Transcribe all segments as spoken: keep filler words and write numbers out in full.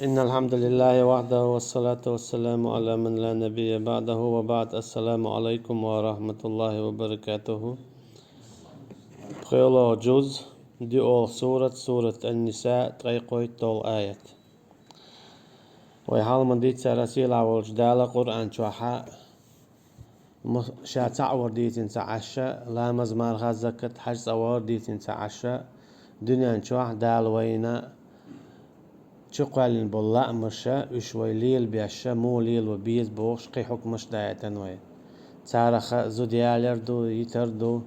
إن الحمد لله وحده والصلاة والسلام على من لا نبي بعده وبعد. السلام عليكم ورحمة الله وبركاته. ПхоьалгӀа жуз, диъолгӀа сурат, сурат Ан-Ниса, ткъе кхойтталгӀа аят. Вай хьалха дийцар, сийлахь волчу Дала Къуръан чохь ма-, ша цхьаъ вар дийцина ца Ӏаш, ламаз, марха, закат, хьаьж, цӀа вар дийцина ца Ӏаш, дуьнен чохь Дала вайна чукхоьллина болу лаамаш, уьш вай лелабеш, муха лело беза бохуш, кхин хьукмаш даийтина вай. Царах зуда ялар ду, йитар ду,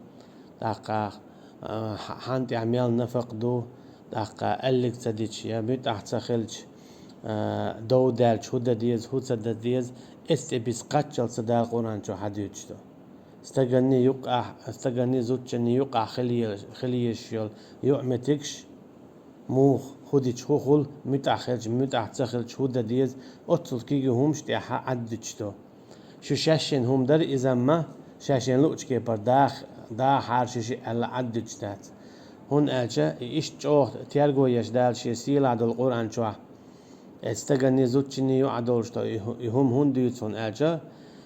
тӀаккха, а, хьан тӀехь мел нафакъ ду, тӀаккха аьллиг ца дича, я муьтӀахь ца хилча, а, дов даьлча, хӀун дан деза, хӀун ца дан деза, эцу тӀе биса кхаччалц Дала Къуръан чохь хьадуьйцуш ду. Стаганний юккъахь, стаганний зудчунний юккъахь хила езаш, хила езаш йолу юкъаметтигаш, муха, хӀун дича хӀун хуьлу, муьтӀахь хилча, муьтӀахь ца хилча, хӀун дан деза, оццул кегий хӀумаш тӀехь Ӏаддуьтуш ду. Шу шаьшшинна хӀума дара иза, амма шаьшшинна луъучу кепара дах-, дахьара шу шиъ аьлла Ӏаддуьтуш дац. ХӀунда аьлча и иштта чӀогӀа терго еш Дала Шен сийлахь долу Къуръан чохь. Эцу стаганний зудчунний юкъахь долуш ду и хӀу-, и хӀума хӀунда дуьйцу хьуна аьлча,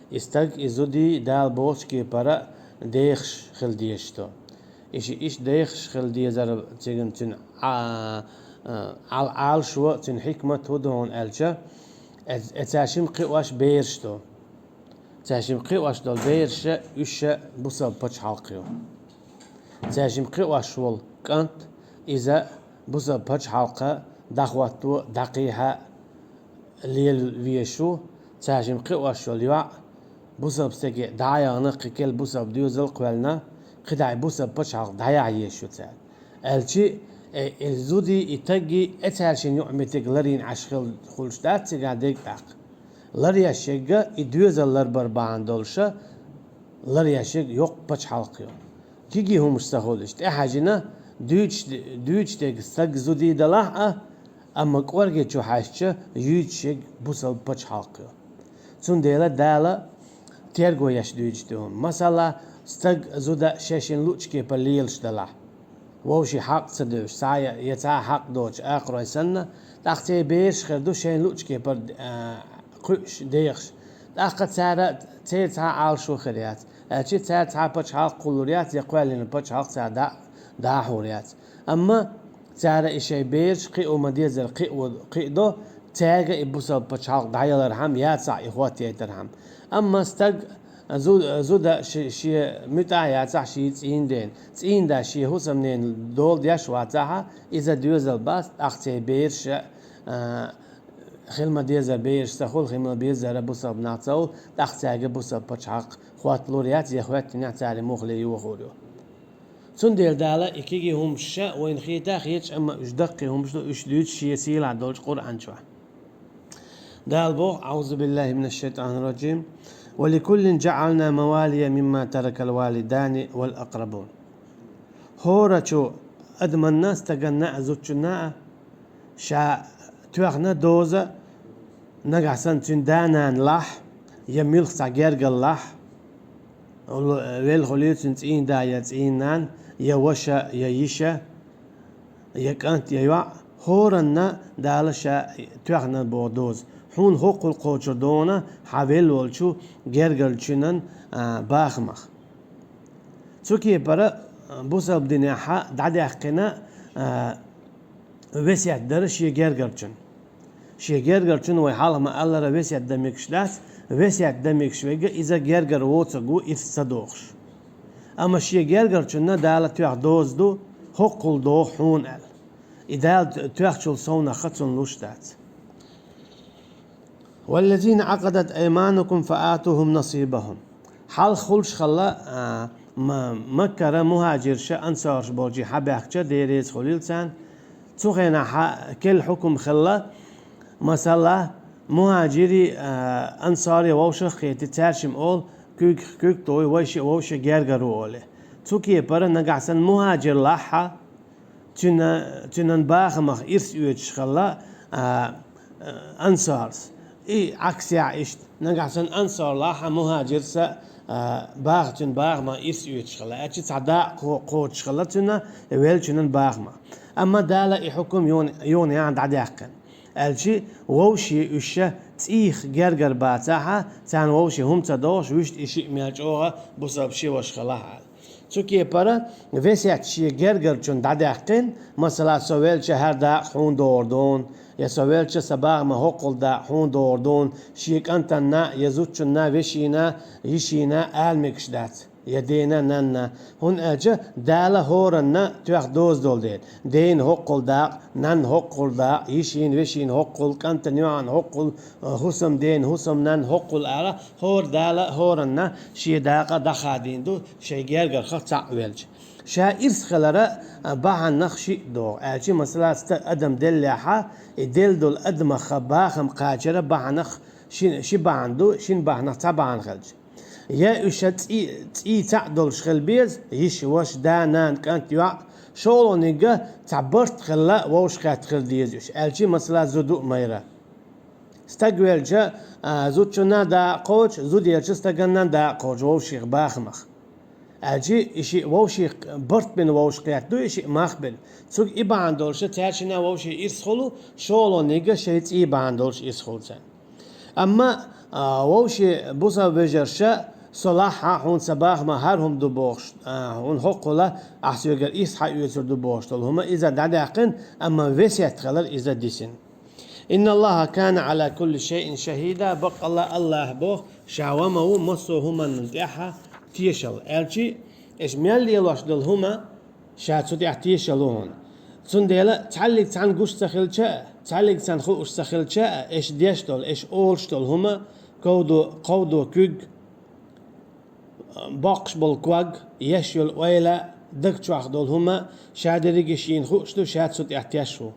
и стаг, и зудий Дала бохучу кепара дехаш хила дезаш ду. И шиъ иштта дехаш хила дезар, цигахь цуьнан Ӏа-, а, Ӏал-, Ӏалашо, цуьнан хьикмат хӀун ду хьуна аьлча, э-, э, цаьршимма кхиош бераш ду. Цаьршимма кхиош долу бераш, уьш бусалба пачхьалкх ю. Цаьршимма кхиош волу кӀант, иза бусалба пачхьалкх дӀахӀотто, дӀакхехьа лела везаш ву, цаьршимма кхиош йолу йоӀ бусалба стаге дӀаяхана, кхин кхел бусалба доьзал кхоьллина, кхидӀа и бусалба пачхьалкх дӀаяхьа езаш ю цара. Аьлчи, э, и зудий, и стаггий, э, цаьршинна юкъаметтиг ларйина Ӏаш хила хуьлуш дац цигахь дерг тӀаккха. Ларъеш ерг и доьзал ларбар бахьана долуша, ларъеш ерг йоккха пачхьалкх ю. Кегий хӀумаш ца хуьлуш, тӀехьаьжжина, дуьйцуш, дуьйцуш дерг стаг, зудий далахь а, амма кӀорге чу хьаьжча, юьйцуш ерг бусалба пачхьалкх ю. Цундела Дала терго еш дуьйцуш ду хӀума. Масала, стаг, зуда шаьшшинна луъучу кепара лелаш далахь, вовшийн хьакъ ца девзаш, цхьа я, я цхьа хьакъ доцуш акхарой санна, тӀаккха церан бераш хир ду шайна луъучу кепара, а, кхуьуш, дехаш. ТӀаккха цара, церан цхьа Ӏалашо хир яц. Аьлчи цара цхьа пачхьалкх кхуллур яц, я кхоьллина пачхьалкх цара дӀа-, дӀахьур яц. Амма цара и шайн бераш кхио ма-деззара кхио, кхиадо, цаьрга и бусалба пачхьалкх дӀаялархьама, яцахь и хӀоттайтархьама. Амма стаг, зу-, зуда ши-, шен муьтӀахь яцахь шен цӀийнан ден, цӀийнан да шен хӀусамненан дола деш вацахь, иза доьзал бац, тӀаккха церан бераш, а, хила ма-деззара бераш ца хуьлу, хила ма-беззара бусалба нах ца хуьлу, тӀаккха цаьрга бусалба пачхьалкх хӀотталур яц, я хӀоьттинехь цара муххале йохур ю. Цундела Дала и кегий хӀумаш вайна хета а хеташ, амма уьш даккхий хӀумаш ду, уьш дуьйцу Шен сийлахь долчу Къуръан чохь. Дала боху: أعوذ بالله من الشيطان الرجيم. ولكل جعلنا موالي مما ترك الوالدان والأقربون. ХӀорачу адаманна, стаганна а, зудчунна а ша тоьхна доза, нагахь санна цуьнан да-нана лахь, я муьлхха цхьа гергара лахь, велла хуьлийла цуьнан цӀийнан да я цӀийнан нана, я ваша, я йиша, я кӀант, я йоӀ, хӀоранна Дала ша тоьхна боху доза. Хьуна хӀоккхул кхочур ду хьуна хьан велла волчу гергарчуьнан, а, бахамах. Цу кепара, а, бусалба динехь дӀадаьккхина, а, весет дара шен гергарчун. Шен гергарчун, вай хьалха ма-аллара, весет дан мегаш дац, весет дан мегаш верг иза гергара воцург ву, ирс ца дохуш. Амма шен гергарчунна Дала тоьхна доза ду, хӀоккхул доху хьуна аьлла. И Дала тоьхначул совнаха цунна луш дац. والذين عقدت أيمانكم فآتوهم نصيبهم. Хьалха хуьлуш хилла, а, ма-, Маккара мухӀажирша, ансарш болчу хьабаьхкича, Дела реза хуьлийла царна, цу хенахь керла хьукум хилла, масала, мухӀажирий, а, ансарий вовшах а кхетий, цаьршимма олу, куьйгах куьг тухий, вайшиъ вовшийн гергара ву олий. Цу кепара нагахь санна мухӀажир лахь а, цуьнан, цуьнан бахамах ирс оьцуш хилла, а, а, ансарс. И Ӏаксехь иштта, нагахь санна ансар лахь а, мухӀажирса, а, баха-, цуьнан бахамах ирс оьцуш хилла. Аьлча цхьа дакъа кхо-, кхочуш хилла цуьнан, веллачуьнан бахамах. Амма Дала и хьукум юха-, юха а дӀадаьккхина. Аьлчи вовши уьш цӀийх гергар бацахьа, царна вовши хӀума ца дохуш, вуьшта и шиъ мел чӀогӀа бусалба ши ваша хилахьа. Цу кепара весет шен гергарчун дӀадаьккхина, масала, со велча хӀара дакъа хьуна догӀур дуна, я со велча сан бахама хӀоккхул дакъа хьуна догӀур дуна, шен кӀантанна, я зудчунна, вешина, йишина ала мегаш дац. Я дена, нанна. ХӀунда аьлча Дала хӀоранна тоьхна доза долу дела. Дена хӀоккхул дакъа, нанна хӀоккхул дакъа, йишина, вешина хӀоккхул, кӀантана, йоӀана хӀоккхул, хӀусамдена, хӀусамнанна хӀоккхул ала, хӀора Дала хӀоранна шен дакъа дӀахадийна ду, шайн гергарх цхьаъ велча. Ша ирс хилара бахьанах шиъ догӀу. Аьлчи, масала, ста адам деллехьа, и делла долу адамах бахам кхачара бахьанах ши, ши бахьана ду, шин бахьанах цхьа бахьана хилча. Я уьш цӀий, цӀий цхьаъ долуш хила беза, йиша, ваша, да, нана, кӀант, йоӀ, шолгӀаниг цхьа барт хилла вовшахкхетта хила деза уьш, аьлчи, масала, зуда а, майра. Стаг велча, а, зудчунна дакъа кхочу, зуда елча стаганна дакъа кхочу вовшех бахамах. Аьлчи и шиъ вовшех барт бина вовшахкхетта ду, и шиъ мах бина. Цуьнга и бахьана долуша цаьршинна вовшех ирс хуьлу, шолгӀаниг шайн цӀий бахьана долуш ирс хуьлу царна. Амма, а, вовше бусалба вежарша, со лахьа хьуна сан бахама хӀара хӀума ду бохуш, а, хьуна хӀоккхула ахь соьгара ирс хьаоьцур ду бохуш долу хӀума иза дӀадаьккхина, амма весет хилар иза дисина. «Инна Аллаха кана Ӏала кулли шайин шахида», баккъалла АллахӀ боху, ша ва ма ву массо а хӀуманна тӀехьа тешал. Аьлчи, эш мел лелош долу хӀума, ша цу тӀехь тешал ву хьуна. Цундела цхьаллиг цхьаьна гуш ца хилча а, цхьаллиг цхьаьна хууш ца хилча а, эш деш долу, эш олуш долу хӀума, ковдо, кховдо куьг, боккхуш болу ког, еш йолу ойла, даг чохь долу хӀума, ша дерриге шена хууш ду, ша цу тӀехь теш ву.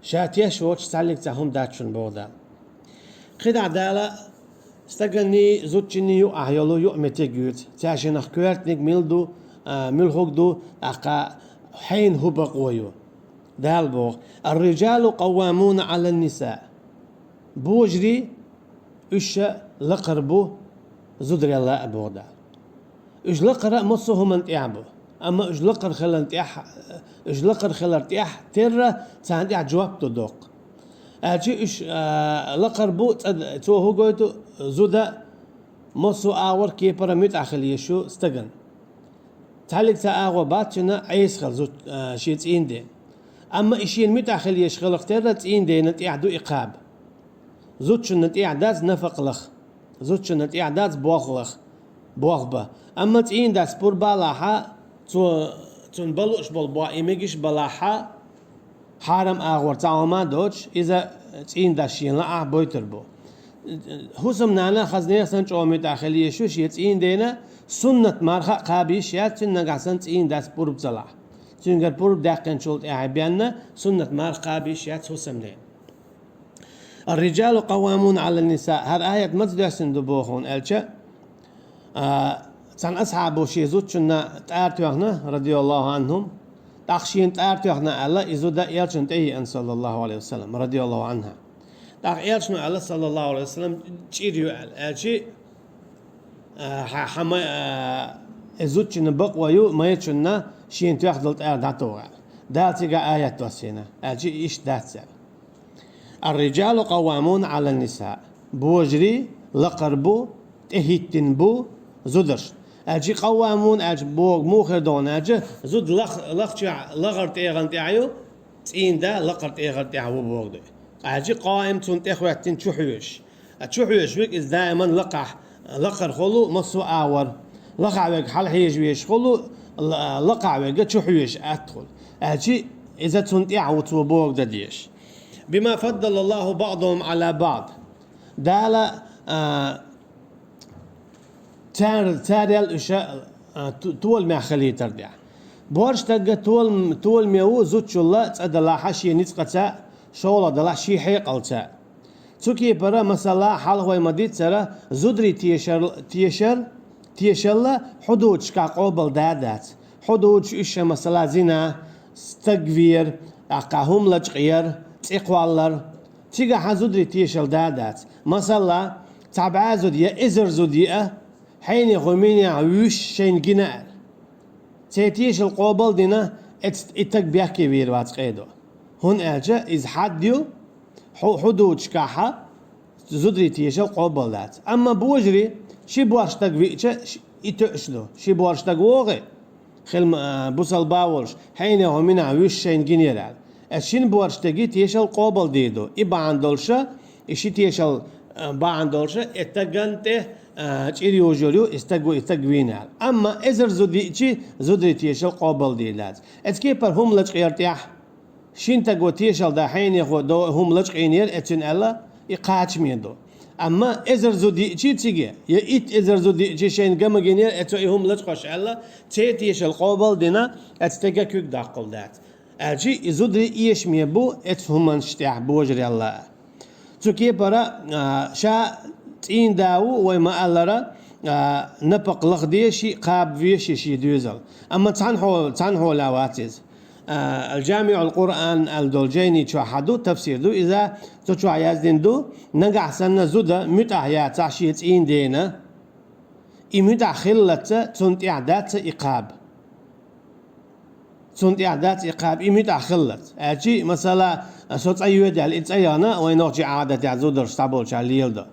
Ша теш воцуш цхьаллиг цхьа хӀума дац шуна боху Дала. КхидӀа Дала стаганний, зудчунний юкъахь йолу юкъаметтиг юьйцу. Цаьршинах коьртаниг мила ду, а, муьлхуг ду, тӀаккха хьайна хӀун бакъо ю. Дала боху: «Ар-риджалу къаввамуна Ӏалан-ниса». Божарий уьш лакхара бу зударел а, боху Дала. Уьш лакхара а массо а хӀуманна тӀехь бу. Амма уьш лакхара хиларна тӀехь, уьш лакхара хилар тӀехь терра, царна тӀехь жоп ду доккху. Аьлчи уьш, а, лакхара бу, цӀа, цо хӀун гойту, зуда массо а агӀор кепара муьтӀахь хила езаш ю стагана. Цхьаллиг цхьа агӀо бац шуна Ӏеса хила зу-, а, шен цӀийнан дена. Амма и шена муьтӀахь хила езаш хиларх терра цӀийнан дена тӀехь ду и кхаба. Зудчунна тӀехь дац нафакъ лаха. Зудчунна тӀехь дац болх лаха, болх бан. Амма цӀийнан дас пурба а лахьа, цо, цунна бан лууш болу болх и мегаш а балахьа, хьарам агӀор цхьа хӀума а доцуш, иза цӀийнан дас шена лаахь бойтур бу. ХӀусамнана хаза нехан санна чӀогӀа муьтӀахь хила езаш ю шен цӀийнан дена, суннат марха а кхаба йиш яц цуьнан, нагахь санна цӀийнан дас пурба ца лахь. Цуьнгара пурба даьккхинчул тӀаьхьа бен суннат марха кхаба йиш яц хӀусамнена. «Ар-риджалу къаввамуна Ӏалан-ниса». ХӀара аят маца доьссина ду боху хьуна аьлча, а, цхьана асхьабо шен зудчунна тӀара тоьхна, радияллаху Ӏанхум, тӀаккха шена тӀара тоьхна аьлла, и зуда элчанна тӀееана, саллаллаху Ӏалайхи ва саллам, радияллаху Ӏанха. ТӀаккха элчано аьлла, саллаллаху Ӏалайхи ва саллам, чӀир ю аьлла. Аьлчи, а, хьа-, хьан ма-, а, и зудчунна бакъо ю, майрачунна шена тоьхна долу тӀара дӀатоха аьлла. Дала цигахь аят доссийна, аьлчи иштта дац аьлла. «Ар-риджалу къаввамуна Ӏалан-ниса». Божарий лакхара бу, тӀехӀиттина бу зударш. Аьлчи къаввамуна аьлча бохург муха хир ду хьуна аьлча, зуда лах-, лахчохь лахара тӀегӀан тӀехь ю, цӀийнан да лакхара тӀегӀан тӀехь ву бохург ду. Аьлчи къаим, цунна тӀехӀоьттина, чухьоьжуш. А чухьоьжуш верг иза даиман лакхахь, лакхара хуьлу массо а агӀор. Лахахь верг хьалахьежа везаш хуьлу, ла-, лакхахь верг чухьоьжуш атта хуьлу. Аьлчи иза цунна тӀехь ву цо бохург дан дезаш. «Бима фаддалаллаху баӀдахум Ӏала баӀд». Дала, а, цар-, царел уьш, а, ту-, толамехь хилийтар тӀехь. Боьрша стаг толам-, толаме ву зудчул цӀа далахьа шен ницкъаца, шолгӀа далахь шен хьекъалца. Цу кепара, масала, хьалха вай ма-дийццара, зударий тешар-, тешар-, тешалла хьудудашкахь къобал да а дац. Хьудудаш уьш, масала, зина, стаг вер, тӀаккха хӀума лачкъаяр, цӀе кхоллар. Цигахь зударий тешалла да а дац. Масала, цхьа бӀе зуда я эзар зуда еа, хьенех, минех вуьйш шайна гина аьлла. Церан тешалла къобал а дина, эц-, и стаг бехке вийр вац къедо. ХӀунда аьлча иза хьад ю, хьу, хьу дучкахьа, зударий тешал къобал дац. Амма божарий, ши боарш стаг виъча, ш-, и тоьаш ду. Ши боарш стаг вогӀи, хила ма, а, бусалба волуш, хьенех хӀу минахь вуьйш шайна гинера аьлла. Эс шин боарш стаги тешал къобал дийр ду. И бахьана долуша, и ши тешал, а, бахьана долуша, и таган тӀе, а, чӀир южур ю, и стаг ву, и стаг вийна аьлла. Амма эзар зуда йиъчи, зударий тешал къобал дийр дац. Эцу кепара хӀума лачкъера тӀехь, шин таго тешал дан хьенехо до-, хӀума лачкъийнера, эцуьнан аьлла, и кхачаме ду. Амма эзар зуда йиъчи циге, я итт эзар зуда йиъчи шайна гама гинера, эцо и хӀума лачкъош аьлла, церан тешал къобал дина, эцу стеган куьг доккхула дац. Аьлчи и зударий эшаме бу эцу хӀуманаш тӀехь божарелла. Цу кепара, а, ша цӀийнда ву, вай ма-аллара, а, напакъ лаха деза шиъ, кхаба веза шиъ шен доьзал. Амма цхьана хьо-, цхьана хьолехь вац иза. А, Аль-Джамиъул Къуръан аьлла долу жайни чохь хьан ду, тафсир ду иза, цу чохь яздина ду, нагахь санна зуда муьтӀахь яцахь шен цӀийнан дена, и муьтӀахь хиллалца, цунна тӀехь дац и кхаба. Цунна тӀехь дац и кхаба, и муьтӀахь хиллалц. Аьлчи, масала, со цӀа йоьду аьлла, и цӀа яхана, вайн нохчийн Ӏадатехь зударш схьаболчара леладо.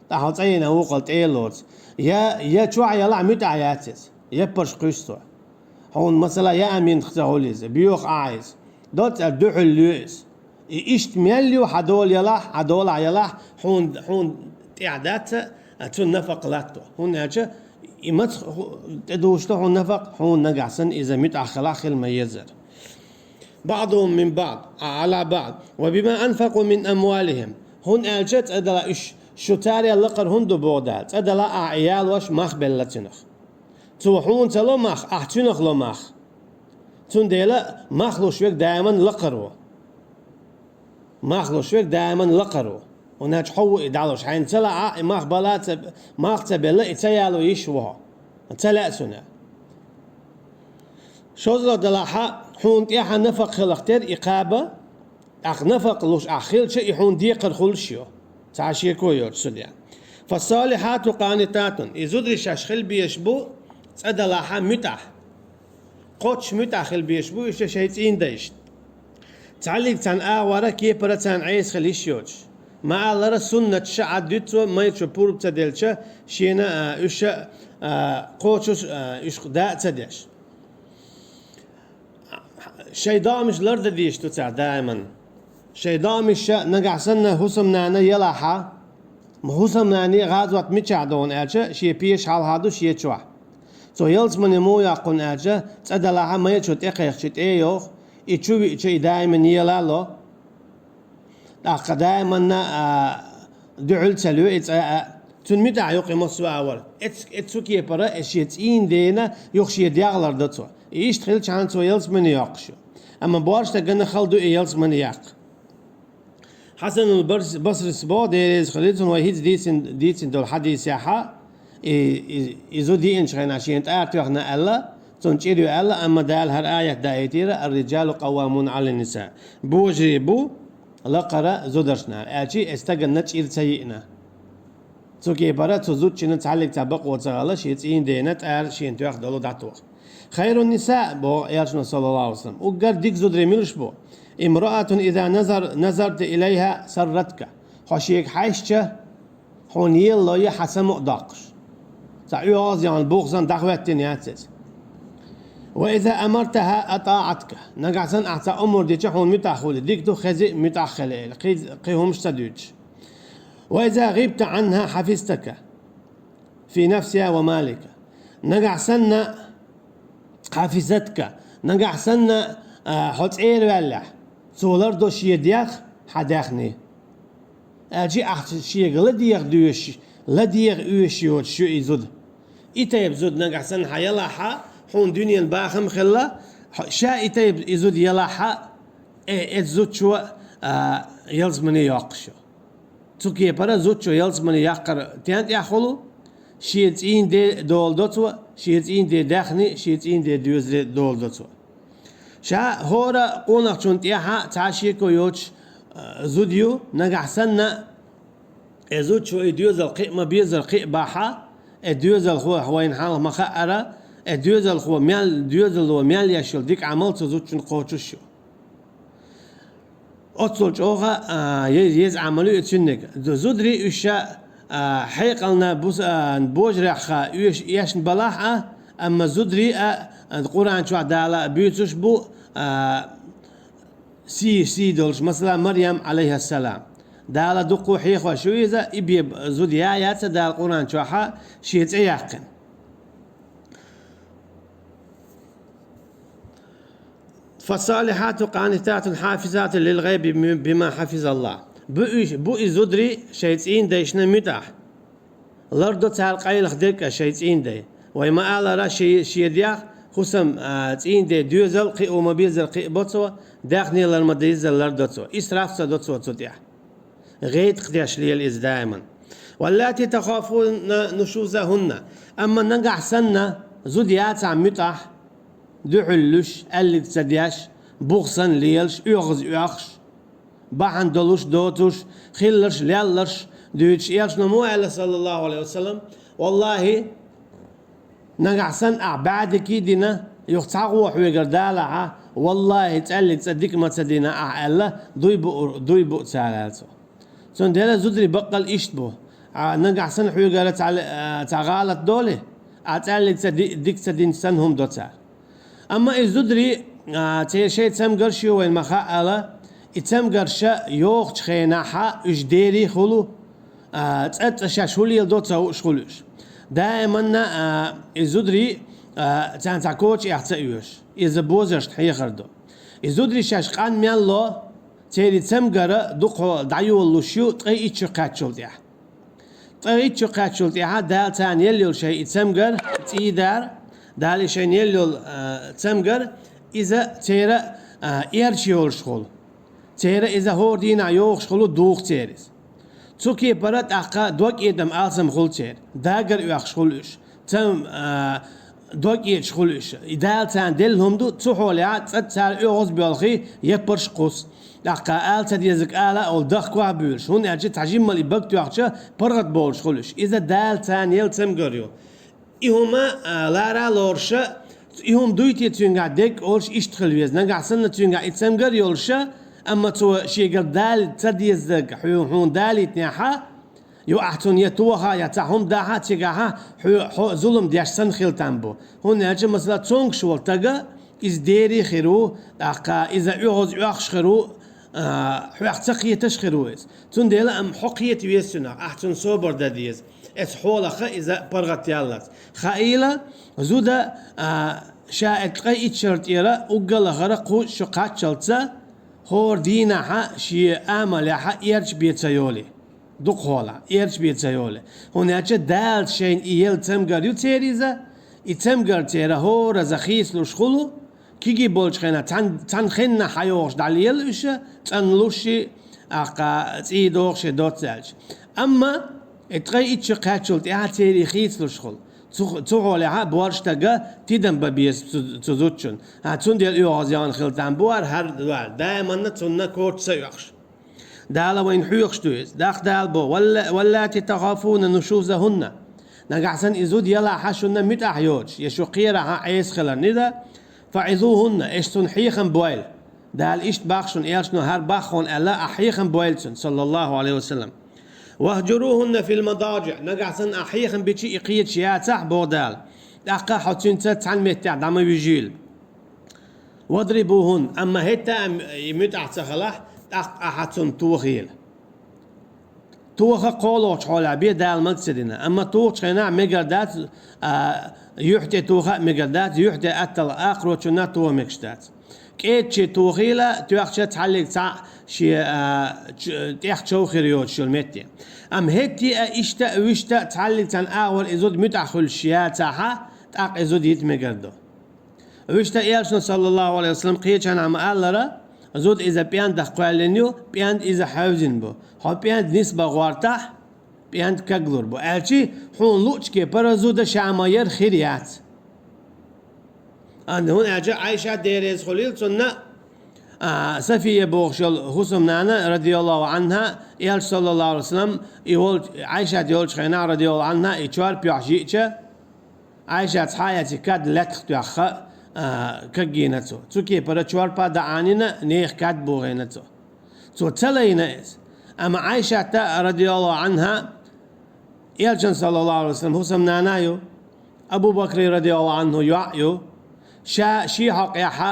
ТӀаккха хьо цӀа йина вукхул тӀе а лоцу. Я, я чохь ялахь муьтӀахь яц иза, яппарш кхуьссу. Хьуна, масала, я аминтах ца хуьлу иза, боьха Ӏа иза. Доцца аьлла дуьхьал лоь иза. И иштта мел ю хьан дола ялахь, хьан долахь ялахь, хьуна, хьуна тӀехь дац а, цунна нафакъ латто. ХӀунда аьлча и маца ху-, тӀедуьгуш ду хьуна нафакъ, хьуна нагахь санна иза муьтӀахь хилахь хила ма езара. بعضهم من بعض، على بعض، وبما أنفقوا من أموالهم. ХӀунда аьлча цӀа дала уьш, шу царел лакхара хӀунда ду боху Дала, цӀа дала ахь и ялош мах белла цуьнах. Цо хьуна ца ло мах, ахь цуьнах ло мах. Цундела мах луш верг даиман лакхара ву. Мах луш верг даиман лакхара ву. ХӀунда аьлча хьо ву и дӀалуш. Хьайна ца лаахь, и мах бала а ца, мах ца белла, и ца яло йиш ву хьо. Ца лаьа суна. ШозлагӀа далахьа, хьуна тӀехьа нафакъ хиларх тера и кхаба, тӀаккха нафакъ луш ахь хилча, и хьуна декхар хуьлуш ю. Цхьа шеко йоцу судья. فالصالحات قانتات. И зударий шаьш хила безаш бу, цӀа далахьа муьтӀахь. Кхоччуш муьтӀахь хила безаш бу уьш шайн цӀийнан дайшна. Цхьаллиг царна агӀора, кепара царна Ӏеса хила йиш йоцуш. Ма-аллара, суннаташ а Ӏад дуьту цо, майрачо пурба ца делча, шена, а, уьш а, а, кхочуш, а, уьш даа а ца деш. Шайн доамаш лардан дезаш ду цара даиман. Шайн доамаш нагахь санна хӀусамнана ялахьа, хӀусамнане гӀазот мичахь дохна аьлча, шен пеша хьалха ду шен чохь. Цо ялсамане муха йоккху аьлча, цӀа далахьа майрачо тӀекхайкхича тӀе а йоху, и чу виъча и даиман ела а ло. ТӀаккха даиманна, а, дуьхьал ца лоь и цӀа а, цунна муьтӀахь ю кхин массо а вара. Эц-, эцу кепара, эс шен цӀийнан дена юха шен дегӀ лардо цо. И иштта хилчахьана цо ялсамане йоккхуш ю. Амма боьрша стагана хала ду и ялсамане яккха. Хьасанул Барс-, Басрис боху, Дела реза хуьлийла цунна, вай хӀинца дийцин-, дийцина долу хьадисехьа, и, и, и зуда йиъначу хенахь шена тӀара тоьхна аьлла, цунна чӀир ю аьлла, амма Дала хӀара аят даийтира: «Ар-риджалу къаввамуна Ӏалан-ниса». Божарий бу лакхара зударшна, аьлчи и стаганна чӀир ца йиъна. Цу кепара цу зудчунна цхьаллиг цхьа бакъо ца хилла, шен цӀийнан дена тӀара шена тоьхна долу дӀатоха. «Хайрун-ниса», боху Элчано, саллаллаху алейхи ва саллям, уггар дика зударий милаш бу? «Имраатун иза назар-, назарта илайха сарратка». Хьо шега хьаьжча, хьуна елалой хьан самукъадоккхуш. Цхьа оьгӀаз яхна, бух санна дӀахӀоьттина яц иза. «Ва иза амартаха атаӀатка». Нагахь санна ахь цхьа омра дича, хьуна муьтӀахь хуьлу. Дика ду, хези а муьтӀахь хила, кхин, кхин хӀумаш ца дуьйцуш. «Ва иза гӀибта Ӏанха хьафизтака фи нафсиха ва малика». Нагахь санна хьафизатка, нагахь санна, а, хьо цӀера ваьллехь, цо лардо шен дегӀ, хьан даьхни. Аьлчи ахь шега ладегӀа доьшуш, ладегӀа оьшуш йоцуш ю и зуда. И тайпа зуда нагахь санна хьан ялахьа, хьуна дуьненан бахам а хилла, хьо-, ша и тайпа и зуда ялахьа, э, эцу зудчо, а, ялсамане йоккхуш ю. Цу кепара зудчо ялсамане яккхар тен тӀехь хуьлу, шен цӀийнан де дола до цо, шен цӀийнан де даьхни, шен цӀийнан де доьзале дола до цо. Ша хӀора къонахчунна тӀехьа цхьа шеко йоцуш, а, зуда ю, нагахь санна, э, зудчо и доьзал кхиъ ма беззара кхиъ бахьа, э, доьзалхо вайна хьалха ма хаъара, э, доьзалхо мел, доьзало мел еш йолу дика Ӏамал цу зудчунна кхочуш ю. Оццул чӀоагӀа, а, е-, еза Ӏамал ю и цуьнниг. Зу-, зударий уьш ша, а, хьекъална бус-, а, божарехь ха уьш эшна балахь а, амма зударий а, а, Къуръан чохь Дала буьйцуш бу, а, сий, сий долуш, масала, Марьям, Ӏалайхиссалам. Дала дуккха хьехош ю иза, и бе зуда я яц Дала Къуръан чохь шен цӀе яьккхина. فالصالحات قانتات حافظات للغيب بما حفظ الله. Бу и, бу и зударий шайн цӀийнан дайшна муьтӀахь. Лардо цара къайлаха дерг а шайн цӀийнан дай. Вай ма-аллара, ши-, шен дегӀ хӀусам, а, цӀийнан ден доьзал кхио ма-беззара кхиабо цо, даьхни лар ма-деззара лардо цо. Исраф ца до цо цу тӀехь. ГӀайгӀа деш лела иза даиман. واللاتي تخافون نشوزهن. Амма нагахь санна зуда яцахь муьтӀахь, дуьхьал луьш, аьлларг ца деш, бух санна лелаш, оьгӀаз оьхуш, бахьана долуш, доцуш, хилларш, лелларш дуьйцуш, элчано мо аьлла, саллаллаху Ӏалайхи ва саллам: «Валлахи, нагахь санна ахь бӀаьргий дина, юха цхьа гӀо хьоьгара далахьа, валлахи, цӀаьллиг цӀа дика ма ца дина ахь», аьлла, дуй бу, дуй бу цара, аьлла цо. Цундела зударий баккъал иштта бу. А, нагахь санна хьоьгара цхьа, а, цхьа гӀалат долий, а цӀаьллиг цӀа ди-, дика ца динчу санна хӀума до цара. Амма и зударий, а, церан шайн цамгарш ю вайна ма хаъала, и цамгарш йохучу хенахьа уьш дерий хуьлу, а, цӀа-цӀа шаьш хӀун леладо ца хууш хуьлу уьш. Даиманна, а, и зударий, а, царна цхьа коча эхь ца оьшу. Иза бозаршна хьехар ду. И зударий шаьш къан мел ло, церан цамгар дукха дӀайолалуш ю ткъе итт шо кхаьччул тӀаьхьа. Ткъе итт шо кхаьччул тӀаьхьа Дала царна елла йолу шайн и цамгар, цӀий дар, Дала и шайна елла йолу, а, цамгар, иза церан, а, эрча йолуш хуьлу. Церан иза хӀора дийнахь йохуш хуьлу, духу церан иза. Цу кепара тӀаккха дог этӀам алсам хуьлу церан. Дагар оьхуш хуьлу уьш. Цам, а, дог этӀаш хуьлу уьш. И Дала царна делла хӀума ду, цу хьолехь цӀа цара оьгӀаз боьлхий, яппарш кхуссу. ТӀаккха ала ца дезарг ала а олу, дахкош а буьйлуш, хӀунда аьлча цхьа жиммал и бага тоьхча, паргӀат болуш хуьлу уьш. Иза Дала царна елла цамгар ю. И хӀума, а, лара а лоруша, и хӀума дуй те цуьнгахь дерг а олуш иштта хила веза. Нагахь санна цуьнгахь и цамгар а йолуша, амма цо шегара дала ца дезарг хьу-, хьуна далийтинехьа, ю ахь цунна я тоха, я цхьа хӀума дахьа, цигахьа хьо, хьо зулам деш санна хила там бу. ХӀунда аьлча, масала, цомгуш волу тага, иза дерий хир ву, тӀаккха иза оьгӀаз оьхуш хир ву, а, хьох ца кхеташ хир ву иза. Цундела амма хьо кхета веза цунах, ахь цунна собар дан деза. Эцу хьолаха иза паргӀат яллалц. Хаийла, зуда, а, ша и ткъе итт шар тӀера уггар а лахара кхузткъа шо кхаччалца, хӀора дийнахьа шен амалехьа эрча бен ца йолий. Дукха хьолахь, эрча бен ца йолий. ХӀунда аьлча Дала шайна и елла цамгар ю церан иза, и цамгар церан хӀораза хийцалуш хуьлу, кегий болчу хенахь цхьана, цхьана хеннахь хьайогӀуш дӀалела уьш, цӀанлуш ши, ахка цӀий дохуш и доцца аьлча. Амма и ткъе итт шо кхаьччул тӀаьхьа церий хийцалуш хуьлу. Цу, цу хьолехьа борш тага тидам бан беза цу, цу зудчун. ХӀа, цундела оьгӀаз яхна хила там бу ара хӀара вара, даиманна цунна коча ца оьхуш. Дала вайна хьоьхуш ду иза. ДӀахо Дала бо: «Валла-, валлати тахафуна нушузахунна». Нагахь санна и зуда ялахьа шуна муьтӀахь йоцуш, я шу кхерахьа Ӏеса хиларна иза, «фаӀизухунна», эш цунна хьехам бойла. Дала иштта бах шуна, элчано хӀара бах хьуна аьлла, ахь хьехам бойла цунна, саллаллаху Ӏалайхи ва саллам. «Вахджурухунна фил мадажиӀ», нагахь санна ахь хьехам бичи и кхеташ яцахь, боху Дала, тӀаккха хьо цуьнца цхьана меттехь дӀа ма вижийла. «Вадрибухун», амма хӀетта а и муьтӀахь ца халахь, тӀаккха ахьа цунна тохийла. Тоха кхоалгӀачу хьолехь бен Дала мага ца дина, амма тухучу хенахь мегар дац, а, юьхь тӀе тоха а мегар дац, юьхь тӀе атталла акхарочунна тоха мегаш дац. КӀеччи тохийла, тоьхча цхьаллиг цхьаъ шен, а, ч-, тӀех чов хир йоцуш йолу метте. Амма хӀетте а иштта а, вуьшта а цхьаллиг цхьана агӀор и зуда муьтӀахь хуьлуш яцахьа, тӀаккха и зуда йита мегар ду. Вуьшта элчано, саллаллаху Ӏалайхи ва саллам, кхечанхьа ма-аллара, зуда иза пӀендах кхоьллина ю, пӀенда иза хьевзина бу. Хьо пӀенда нисбан гӀортахь, пӀенда каглур бу. Аьлчи, хьуна луъучу кепара зуда ша ма яра хир яц. Ан-, хӀунда аьлча Ӏайша дереза хуьлийла цунна, а, Сафия бохуш йолу хӀусамнана, радияллаху Ӏанха, элча, саллаллаху Ӏалайхи ва саллам, и волчу, Ӏайшат йолчу хенахь, радияллаху Ӏанха, и чорпа йохьуш йиъча, Ӏайшас хьа а эций кад лаьттах тоьхна, а, кагйийна цо. Цу кепара чорпа дӀа Ӏанийна, нехан кад бохийна цо. Цо ца лайна иза. Амма Ӏайшата, радияллаху Ӏанха, Элчан, саллаллаху Ӏалайхи ва саллам, хӀусамнана ю, Абу Бакри, радияллаху Ӏанху, йоӀ ю, ша ший хьокъехьа,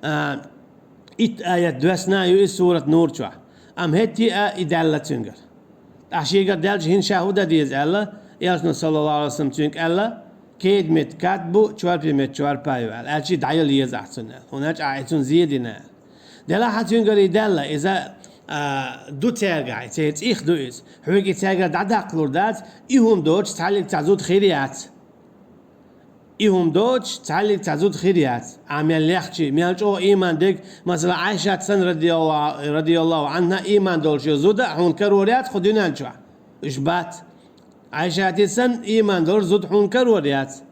а, итт аят доссана ю и сурат Нур чохь. Амма хӀетте а и даьлла цуьнгара. ТӀаккха шегара даьлча хӀинца ша хӀун дан деза аьлла, Элчано, саллаллаху Ӏалайхи ва саллам, цуьнга аьлла, кеда метта кад бу, чорпе метта чорпа ю аьлла. Аьлча дӀаяла еза ахь цунна аьлла. ХӀунда аьлча ахь и цунна зе дина аьлла. Делахь а цуьнгара и даьлла, иза, а, ду цаьргахь, церан цӀих ду иза. Хьоьга и цаьргара дӀадаккхалур дац, и хӀума доцуш цхьаллиг цхьа зуда хир яц. И хӀума доцуш цхьаллиг цхьа зуда хир яц. Ахь мел лехча, мел чӀогӀа ийман дерг, масала, Ӏайшат санна, радияллаху, радияллаху Ӏанха, ийман долуш йолу зуда хьуна карор яц кху дуьнен чохь. Уьш бац. Ӏайшате санна ийман долуш зуда хьуна карор яц,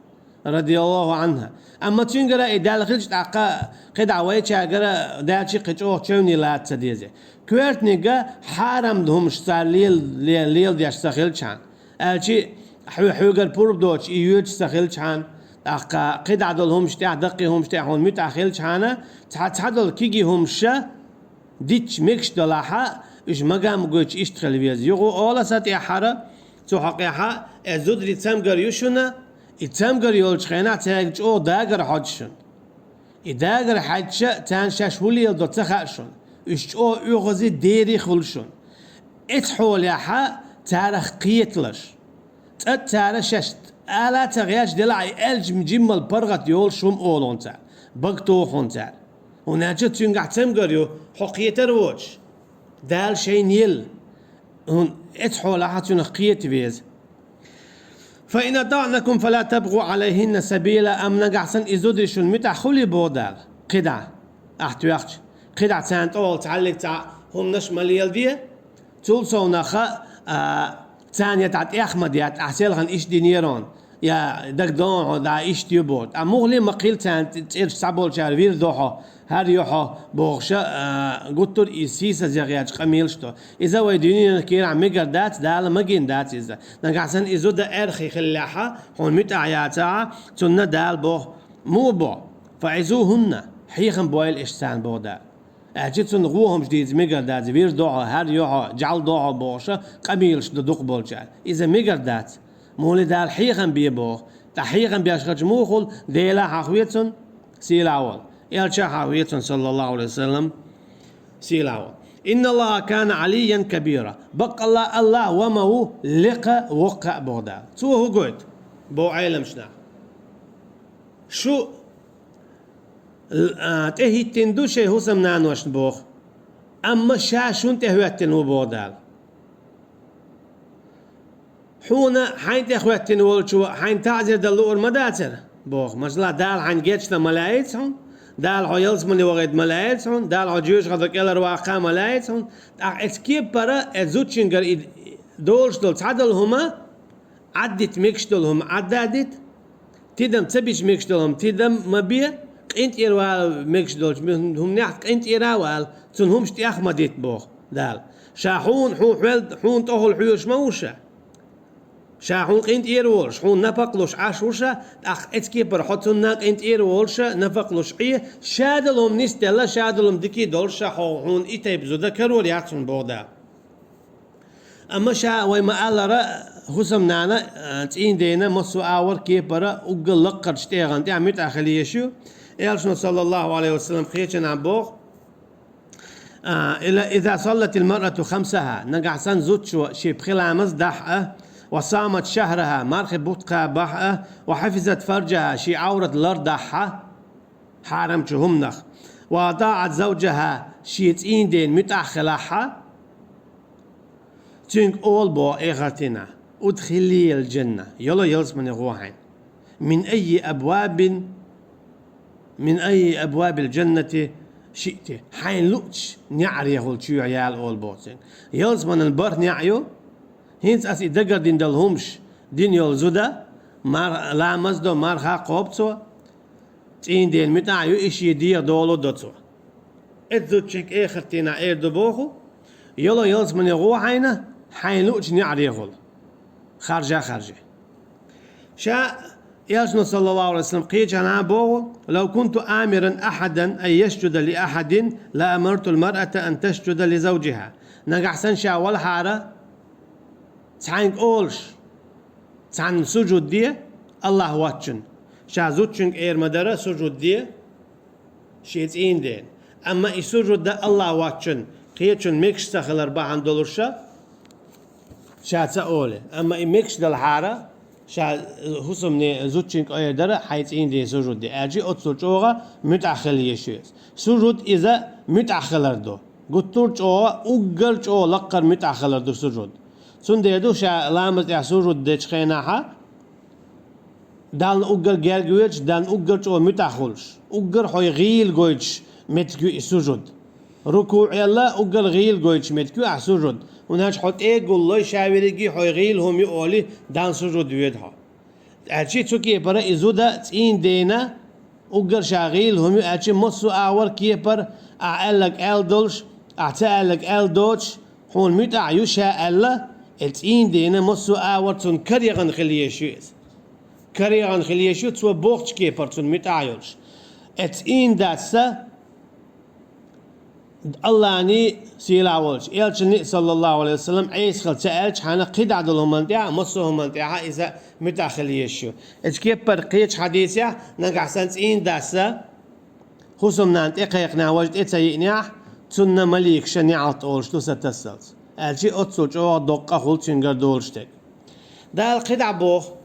радияллаху Ӏанха. Амма цуьнгара и даьлла хилча, тӀаккха кхидӀа вайчаьргара даьлча кхин чӀогӀа чевний лаца ца деза. Коьртаниг хьарам хӀумаш цара лел-, ле-, леладеш ца хилчхьана, аьлча хьо-, хьоьгара пурба доцуш и йоьдуш ца хилчхьана, тӀаккха кхидӀа долу хӀумаш тӀехь, даккхий хӀумаш тӀехь хьуна муьтӀахь хилчхьана, цхьа, цхьадолу кегий хӀумаш дитча мегаш далахьа, уьш магам гойтуш иштта хила веза. Юха олу аса тӀаьххьара, цу хьокъехьа, э, зударий цамгар ю шуна, и цамгар йолчу хенахь цаьрга чӀогӀа дагар хьоьжу шуна. И дагар хьаьжча, царна шаьш хӀун леладо ца хаьа шуна. Уьш чӀогӀа оьгӀази дери хуьлу шуна. Эцу хьолехьа царах кхеталаш. Цкъа цара шаьш ала а ца гӀерташ делахь, и аьлча жиммал паргӀат йолуш хӀума олу хьуна цара, бага туху хьуна цара. ХӀунда аьлча цуьнгахь цамгар ю, хьо кхетар воцуш. Дала шайна елла. ХӀун-, эцу хьолахьа цуьнах кхета веза. «Фа ин атаънакум фала табгӀу Ӏалайхинна сабила», амма нагахь санна и зударий шуна муьтӀахь хуьлий боху Дала, кхидӀа, ахь тоьхча, кхидӀа царна тӀехула цхьаллиг цхьа хӀуманаш ма леладе, цул совнаха, а, царна я тӀехь ма детта, ахь селхана иштта динера хьуна, я дагадогӀу хьуна, да, иштта ю боху. Ткъа муххале а ма кхийла царна цӀераш цхьаболчара вир до хьо, хӀара ю хьо бохуша, а, гуттар а и сийсазе гӀерташ къамелаш до. Иза вай дуьненан кийрахь мегар дац, Дала магийна дац иза. Нагахь санна и зуда аьрхи хиллехьа, хьуна муьтӀахь яцахьа, цунна Дала боху, муха боху: «ФаӀизухӀунна», хьехам бойла иштта царна боху Дала. Аьлча цунна гӀо хӀумаш дийца мегар дац, вир до хьо, хӀара ю хьо, жӀаьла до хьо бохуша, къамелаш до дукхахболчара. Иза мегар дац. Муха Дала хьехам бе боху. Ткъа хьехам беш хилча муха хуьлу, Дела хьахаве цунна сийлахь волу. Элча хьахаве цунна, саллаллаху Ӏалайхи ва саллам, сийлахь волу. «Инна Аллаха кана Ӏалиййан кабира». Баккъалла Аллах ва ма ву лекха, воккха а боху Дала. Цо хӀун гойту? Боху Ӏеламчу наха. Шу, а, тӀехӀиттина ду шайн хӀусамнаношна боху. Амма ша шуна тӀехӀоьттина ву боху Дала. Хьуна хьайна тӀехӀоьттина волчо хьайна таӀзар дан луур ма дацара, боху. Масала, Дала хьайна гечдан ма лаьийца хьуна, Дала хьо ялсамане вахийта ма лаьийца хьуна, Дала хьо жоьжахатар кӀелхьарваккха ма лаьийца хьуна. ТӀаккха эцу кепара, эцу зудчуьнгара и долуш долу цхьадолу хӀума Ӏаддита мегаш долу хӀума Ӏадда а дита, тидам ца бича мегаш долу хӀума тидам ма бе, къинтӀера вала мегаш долчу хӀуманехь къинтӀера а вала, цунна хӀумаш тӀех а ма дита боху Дала. Ша хьуна, хьуна хьоьл-, хьуна тӀехула хьоьжуш ма ву ша. Ша хьуна къинтӀера волуш, хьуна напакъ луш Ӏаш ву ша, тӀаккха эцу кепара хьо цунна къинтӀера волуша, напакъ луш Ӏе, ша долу хӀума нисделла, ша долу хӀума дика долуш ша хьо, хьуна и тайпа зуда карор яц хьуна боху Дала. Амма ша вай ма-аллара, хӀусамнана, а, цӀийндена массо а агӀор кепара уггар лаккхарчу тӀегӀан тӀехь муьтӀахь хила езаш ю. Элчано, саллаллаху Ӏалайхи ва саллам, кхечанхьа боху, а, ила иза саллатил маръату хамсаха, нагахь санна зудчо шен пхи ламаз дахь а, ва самат шахраха, мархи бутт кхабахь а, ва хафизат фаржаха, шен Ӏаврат лардахь а, хьарамчу хӀуманах, ва атаӀат завжаха, шен цӀийндена муьтӀахь хилахь а, цуьнга олу боху эхартина: «Удхилил джанна», йоло ялсамане гӀо хьайна. «Мин айи абвабин, мин айи абвабил джаннати шиъти», хьайна луъчу неӀарехула чоьхьа яла олу боху цуьнга. Ялсаманан бархӀ неӀ ю, хӀинца ас и дагардина долу хӀумаш дина йолу зуда, мар-, ламаз до, марха кхобу цо, цӀийндена муьтӀахь ю, и шен дегӀан долу до цо. Эцу зудчуьнга эхартина эр ду боху, йоло ялсамане гӀо хьайна, хьайна луъчу неӀарехула. Харжа, харжа. Ша Элчано, саллаллаху алейхи ва саллям, кхечанхьа боху: «Лав кунту амиран ахадан ан ясджуда ли ахадин, ла амартул маръата ан тасджуда ли завджиха». Нагахь санна ша валахьара, цхьаьнга олуш, цхьанна сужуд де, Аллах воцчунна. Ша зудчуьнга эр ма дара сужуд де шен цӀийнан дена. Амма и сужуд дан Аллах воцчунна, кхечунна мегаш ца хилар бахьана долуша, ша ца оле. Амма и мегаш далахьара, ша хӀусамне зудчуьнга эр дара хьайн цӀийнан дена сужуд де аьлча, оццул чӀогӀа муьтӀахь хила езаш ю иза. Сужуд иза муьтӀахь хилар ду. Гуттар а чӀогӀа, уггар а чӀогӀа лаккхара муьтӀахь хилар ду сужуд. Цундела ду ша ламаз тӀехь сужуд дечу хенахьа, Далла уггар герга воьдуш, Далла уггар чӀогӀа муьтӀахь хуьлуш, уггар хьо гӀийла гойтуш меттиг ю и сужуд. РукуӀ аьлла, уггар гӀийла гойтуш меттиг ю ахь сужуд. ХӀунда аьлча хьо тӀе а гуллой, ша верриге хьо гӀийла хӀума ю олий, Далла сужуд воьду хьо. Аьлча цу кепара и зуда цӀийнан дена, уггар ша гӀийла хӀума ю аьлча, массо а агӀор кепара, ахь аьлларг аьлла долуш, ахь ца аьлларг аьлла доцуш, хьуна муьтӀахь ю ша аьлла, и цӀийнан дена массо а агӀор цунна караягӀна хила езаш ю иза. КараягӀна хила езаш ю, цо бохучу кепара цунна муьтӀахь йолуш. И цӀийнан дас а, Аллахьний, сийлахь волчу элчанний, саллаллаху алейхи ва саллям, Ӏеса хила ца аьлча, хьайна кхидӀа долу хӀуманна тӀехь а, массо а хӀуманна тӀехь а иза муьтӀахь хила езаш ю. Оцу кепара кхечу хьадисехь, нагахь санна цӀийнан дас а хӀусамнана тӀекхайкхинехь, важа тӀе ца йиънехь, цунна маликаша неӀалт олуш ду сатассалц. Аьлча оццул чӀогӀа доккха хуьлу цуьнгара долуш дерг. Дала кхидӀа боху,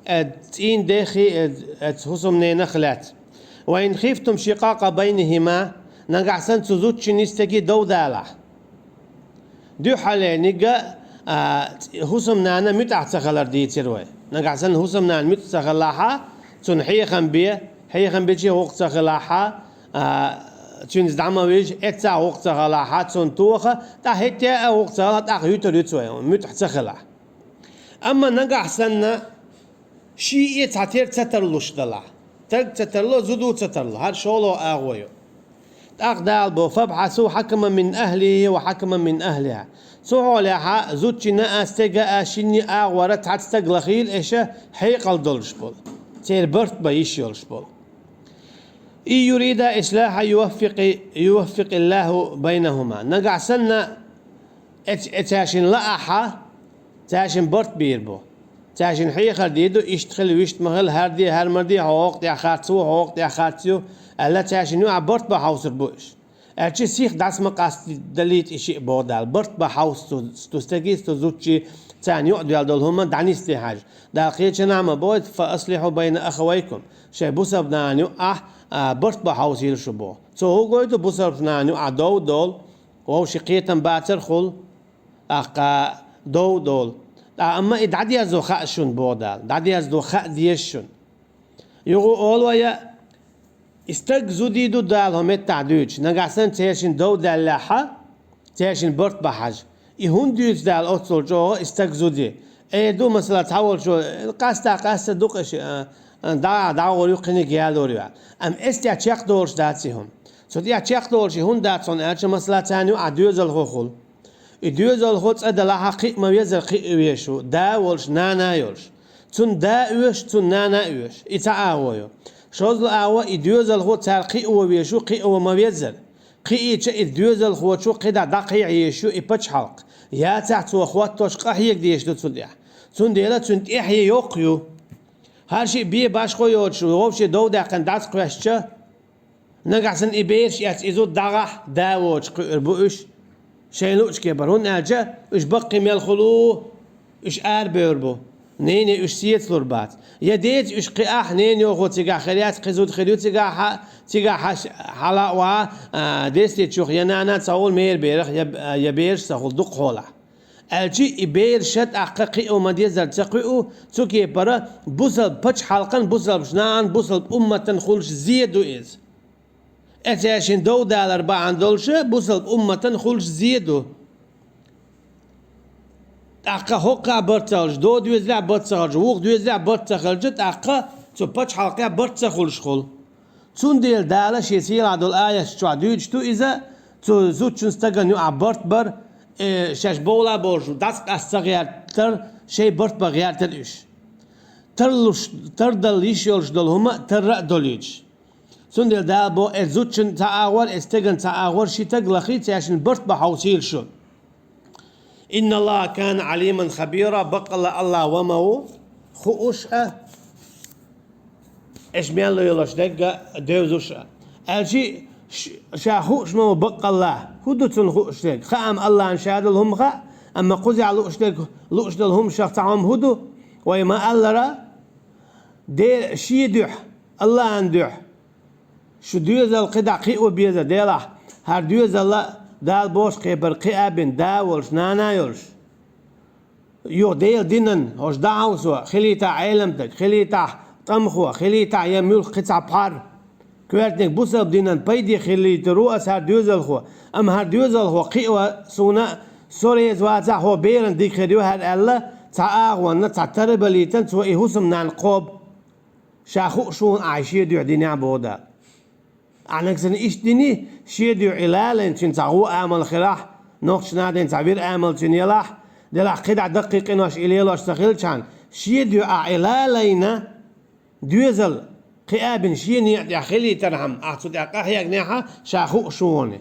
э, цӀийнан дехи, э, э, хӀусамненах лаьцна: «Ва ин хифтум шикъакъа байнихима», нагахь санна цу зудчунний стеган дов далахь. Дуьххьале нигга, а, хӀусамнана муьтӀахь ца хилар дийцира вай. Нагахь санна хӀусамнана муьтӀахь ца хилахьа, цунна хьехам бе, хьехам бича гӀуллакх ца хилахьа, а, цуьнца дӀа ма вижа, эццахь гӀуллакх ца хилахьа, цунна тоха, тӀаккха хӀетте а гӀуллакх ца хилахь, тӀаккха юьтур ю цо, муьтӀахь ца хилахь. Амма нагахь санна, шиъ а цхьатера ца тарлуш далахь. Стаг ца тарло, зуда ца тарло, хӀара шолгӀа агӀо ю. ТӀаккха Дала боху: «Фабхьасу хьакаман мин ахлихи ва хьакаман мин ахлиха». Цу хьолехьа зудчунна а, стеган а, шинна а агӀора цхьацца стаг лахийла, аша хьекъал долуш болу, церан барт бан йиш йолуш болу. «Ин юрида ислахьан юваффикъи-, юваффикъиллаху байнахума». Нагахь санна, эц-, эцаьршинна лаахьа, цаьршинна барт бийр бу. Цаьршинна хьехар дийр ду, иштта хила, вуьшта ма хила, хӀара де, хӀара ма де, хьо хӀокху тӀехь харц ву, хьо хӀокху тӀехь харц ю, аьлла, цаьршинна юкъахь барт бан хьовсур бу уьш. Аьлча сих дӀаса ма къастадалийта и шиъ, боху Дала. Барт бан хьовса цу, цу стегий, цу зудчий, царна юкъа доьлла долу хӀума дӀанисде хьажа. Дала кхечанхьа ма боху: «Фа аслихьу байна ахавайкум». Шайн бусалба нана юкъахь, а, барт бан хьовсийла шу, боху. Цо хӀун гойту, бусалба нана юкъахь дов долу, вовшийн кхетам бацар хуьлу, тӀаккха дов долу. Ткъа амма и дӀадерзо хаьа шуна, боху Дала. ДӀадерзо хаьа деза шуна. Юха олу вай, и стаг, зуда ду Дала хӀокху меттехь дуьйцуш. Нагахь санна цаьршинна дов даьллехьа, цаьршинна барт бан хьажа. И хӀунда дуьйцу Дала оццул чӀогӀа и стаг, зуда? Эр ду, масала, цхьаволчо: «Къаста, къаста ду-кх аша, а, а, дӀа, дӀагӀур ю, кхиниг ялор ю». Амма эс тӀехь чекхдолуш дац и хӀума. Цу тӀехь чекхдолуш и хӀунда дац хьуна аьлча, масала, царна юкъахь доьзалхо хуьлу. И доьзалхо цӀа далахьа, кхиа ма везара кхиа везаш ву, да а волуш, нана а йолуш. Цунна да а оьшу, цунна нана а оьшу. И цхьа агӀо ю. ШозлагӀа агӀо, и доьзалхо цара кхиаво везаш ву, кхиаво ма везара. Кхиийча, и доьзалхочо кхидӀа дӀакхехьа езаш ю и пачхьалкх. Яцахь, цо хӀоттош къахьега дезаш ду цунна тӀехь. Цундела цуьнан тӀаьхье йоккха ю. ХӀара шиъ бен башхо йоцуш, вовшийн дов даьккхина дӀасакхоьссича, нагахь санна и бераш эцна и зуда дӀагӀахь, да воцуш кхуьур бу уьш, шайна луъучу кепара. ХӀунда аьлча уьш баккхий мел хуьлу, уьш арабевр бу. Нене уьш сецалур бац. Я деца уьш кхиахь, ненайохо цигахь хир яц, кхин зуда хир ю цигахь, цигахь хьаш-, хьала а ваха, а, дестичух я нана ца хуьлу, мера берах, я, я бераш ца хуьлу дукха хьолахь. Аьлча и бераша тӀаккха кхио ма дезара ца кхуьу, цу кепара бусалба пачхьалкхан, бусалба нахана, бусалба умматан хуьлуш зе ду иза. Эцаьршинна дов далар бахьана долуша бусалба умматан хуьлуш зе ду. ТӀаккха хӀокхахь барт ца хилча, дов доьзалехь барт ца хилча, вукху доьзалехь барт ца хилча, тӀаккха цу пачхьалкхехь барт ца хуьлуш хуьлу. Цундела Дала шен сийлахь долу аяташ чохь дуьйцуш ду иза, цу зудчун, стагана юкъахь барт бар, э, шаьш бовла болуш дӀасакъаста ца гӀертар, шайн барт бан гӀертар уьш. тарлуш, тардала йиш йолуш долу хӀума а тарра а долуьйтуш. Цундела Дала боху, эцу зудчун цхьа агӀор, эцу стеган цхьа агӀор ши стаг лахий, цаьршинна барт бан хьовсийла шу. Инна Аллаха кана Ӏалиман хабира, баккъалла Аллах ва ма ву, хууш а, эш мел лоьлуш дерг а девзаш а. Аьлчи ш-, ша хууш ма ву баккъалла, хӀун ду цунна хууш дерг? Хаам Аллахьан ша долу хӀума хаьа, амма кхузахь лууш дерг, лууш долу хӀуманашах цхьа хӀума хӀун ду? Вай ма-аллара, Де-, шен дуьхьа, Аллахьан дуьхьа. Шу доьзал кхидӀа кхио беза, делахь, хӀара доьзалла Дала бохучу кепара кхиа а бина, да а волуш, нана а йолуш. Юха Делан динан хӀорш дӀахьовсо, хилийтахь Ӏеламстаг, хилийтахь тӀамхо, хилийтахь я муьлхха кхин цхьа пхьар. Коьртаниг бусалба динан пайде хилийтар ву аса хӀара доьзалхо, амма хӀара доьзалхо кхио суна а, со реза вацахь, хӀокху берана дика хир ю хӀара аьлла, цхьа агӀонна, цхьа тарбалийтан цо и хӀусамнанна кхобу. Ша хууш ву ахь и шен дуьхьа динехь, боху Дала. Ахь нагахь санна иштта дини, шен дуьхьа и лалайна цуьнан цхьа гӀо амал хилахь, нохчашна дина цхьа вир амал цуьнан елахь, делахь кхидӀа даккхий къинош и лелош ца хилчхьана, шен дуьхьа ахь и лалайна, доьзал кхиа а бина шен некъа тӀехь хилийтархьама, ахь цу тӀехь къахьегнехь, ша хууш ву хьуна.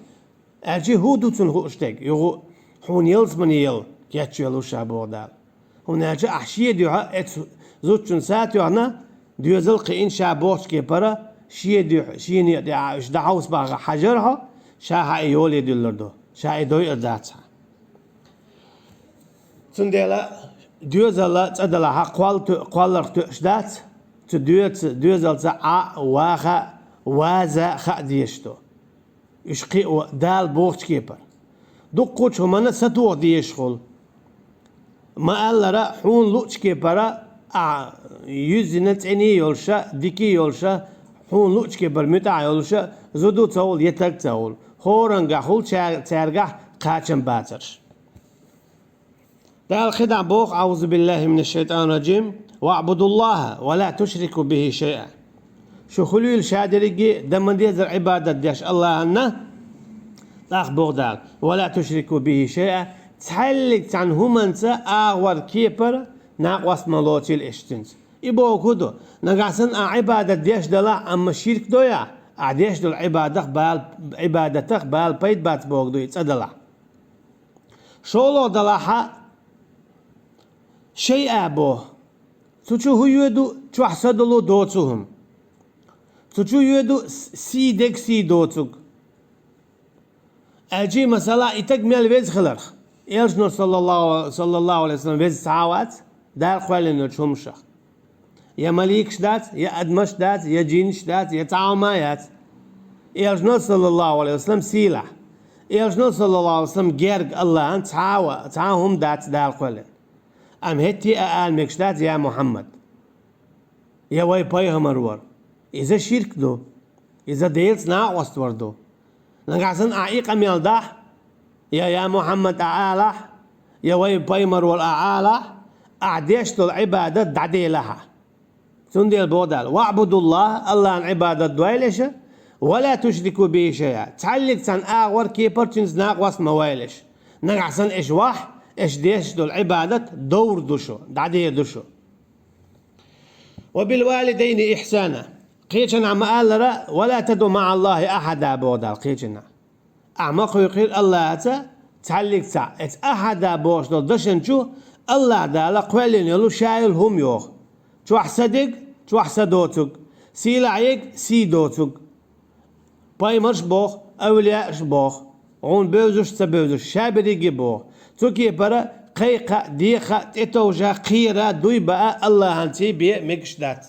Аьлчи хӀун ду цунна хууш дерг? Юха хьуна ялсамане яла кечвелла ву ша, боху Дала. ХӀунда аьлча ахь шен дуьхьа эцу зудчун са а тоьхна, доьзал кхиъна ша бохучу кепара, шен дуьхьа, шен некъа тӀехь уьш дӀахьовса бахарх хьажар хьо, ша хьан и йоле дуьллур ду, ша и дойур дац хьан. Цундела доьзалла цӀа далахь кхолла то-, кхолларх тоьуш дац, цу доьца-, доьзалца Ӏа а, ваха а, ваза а хаа дезаш ду. Уьш кхио Дала бохучу кепара. Дуккхачу хӀуманна сатоха дезаш хуьлу. Ма-аллара, хьуна луучу кепара, ахь юьззина цӀена а йолуша, дика а йолуша, хьуна луучу кепара муьтӀахь а йолуша, зуда а ца хуьлу, я стаг а ца хуьлу. ХӀоранга хуьлу цаьр-, цаьргахь кхачам бацарш. Дала кхидӀа боху: «АӀузу биллахи минаш шайтанир раджим. ВаӀбудуллаха ва ла тушрику бихи шайъа». Шу хуьлийла ша дерриге а, дан ма дезара Ӏибадат деш Аллахьанна, тӀаккха боху Дала: «Ва ла тушрику бихи шайъа», цхьаьллиг цхьана хӀуманца агӀор, кепара накъост ма лоцийла аш цуьнца. И бохург хӀун ду? Нагахь санна ахь Ӏибадат деш далахь, амма ширк дой ахь, ахь деш долу Ӏибадах бала, Ӏибадатах бала пайда бац бохург ду и цӀа далахь. ШолгӀа далахьа, шайъа боху. Цу чу хӀун йоьду? Чохь са долу доцу хӀума. Цу чу йоьду с-, сий дерг, сий доцург. Аьлчи, масала, и стаг мел веза хиларх, Элчано, саллаллаху, саллаллаху алейхи ва саллям, веза цхьа а вац, Дала кхоьллина йолчу хӀуманашах. Я маликаш дац, я адамаш дац, я джинаш дац, я цхьа а хӀума яц. Элчано, саллаллаху алейхи ва саллям, сийлахь. Элчано, саллаллаху алейхи ва саллям, герга Аллахьан цхьа а ва-, цхьа а хӀума дац Дала кхоьллина. Амма хӀетте а ала мегаш дац: «Я Мухьаммад», я «Вай пайхамар вара». Иза ширк ду. Иза Делаца накъост вар ду. Нагахь санна ахь и къамел дахь, я «Я Мухьаммад» ахь алахь, я «Вай пайхамар вара» ахь алахь, ахь деш долу Ӏибадат дӀаделахь ахь. Цундела боху Дала: «ВаӀбудуллаха», Аллахьан Ӏибадат дойла аша, «ва ла тушрику бихи шайъа», цхьаьллиг цхьана агӀор, кепара цуьнца накъост ма войла аша. Нагахь санна аша вахь, аша деш долу Ӏибадат довр ду шу, дӀадер ду шу. «Ва бил валидайни ихсана». Кхечанхьа ма-аллара: «Ва ла тадӀу маӀа Аллахи ахьада», боху Дала кхечанхьа. Ахьа ма кхойкхийла Аллахьаца цхьаьллиг цхьаъ. Эцу ахьада бохуш долу дашан чу Аллахь Дала кхоьллина йолу ша йолу хӀума йоху. Чохь са дерг, чохь са доцург, сийлахь ерг, сий доцург. Пайхамарш боху, авлияаш боху, хьуна бевзаш а, ца бевзаш а, ша берриге а боху. Цу кепара кхайкха а, деха а, тӀетовжа а, кхера а, дуй баа а Аллахьанций бен мегаш дац.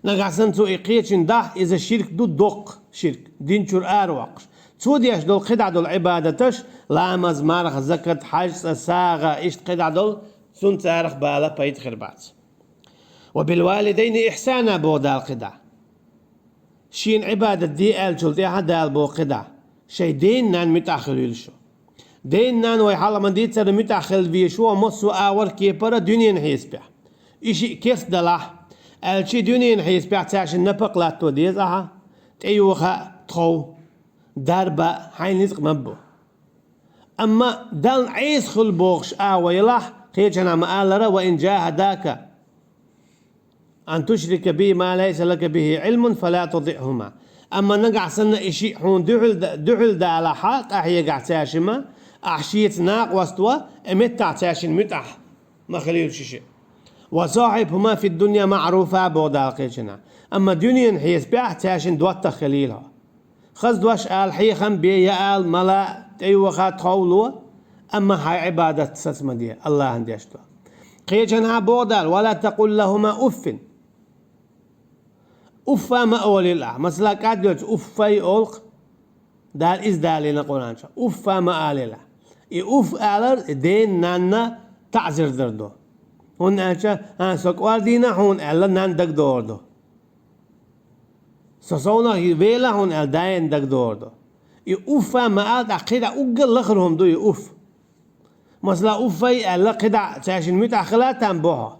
Нагахь санна цо и кхечун дахь, иза ширк ду, доккха ширк, дин чуьра аравоккхуш. Цо деш долу кхидӀа долу Ӏибадаташ, ламаз, марха, закат, хьаьж, цӀа, сагӀа, иштта кхидӀа долу, цунна царах бала, пайда хир бац. «Ва бил валидайни ихсана», боху Дала кхидӀа. Шена Ӏибадат де аьллачул тӀаьхьа Дала боху кхидӀа: «Шайн ден-нанна муьтӀахь хуьлийла шу». Ден-нана вай хьалха ма-дийццара муьтӀахь хила везаш ву массо а агӀор, кепара, дуьненан хьесапехь. И шиъ керста далахь, аьлчи дуьненан хьесапехь цаьршинна напакъ латто деза ахьа, тӀеюха а, тхов, дарба а, хьайн ницкъ ма-бу. Амма Далла Ӏеса хуьлу бохуш агӀо елахь, кхечанхьа ма-аллара: «Ва ин джахадака». أن تشرك بي ما ليس لك به علم فلا تطعهما. Амма нагахь санна и шиъ хьуна дуьхьал да-, дуьхьал далахь, къахьегахь цаьршимма, ахь шеца накъост ван, и меттахь цаьршинна муьтӀахь ма хилийла ши шиъ. وصاحبهما في الدنيا معروفا, боху Дала кхечанхьа. Амма дуьненан хьесапехь цаьршинна доттагӀа хилийла хьо. Хаза дош ала, хьехам бе, яа, мала, тӀейоха, тхов ло, амма хьайн Ӏибадат саца ма де, АллахӀана деш ду. Кхечанхьа боху Дала: ولا تقل لهما أف. Уффа ма олийла ахь. Масала, кӀад йоцу уффай олу-кх, Дала иза далийна Къуръан чохь. Уффа ма олийла ахь. И уфф алар ден-нанна таӀзир дар ду. ХӀунда аьлча, а, со кӀордийна хьуна аьлла, нанна дагадогӀур ду. Со совнах вела хьуна аьлла, дайна дагадогӀур ду. И уффа ма ала, тӀаккха кхидӀа уггар лахара хӀума ду и уфф. Масала, уффай аьлла, кхидӀа цаьршинна муьтӀахь хила там бохьо.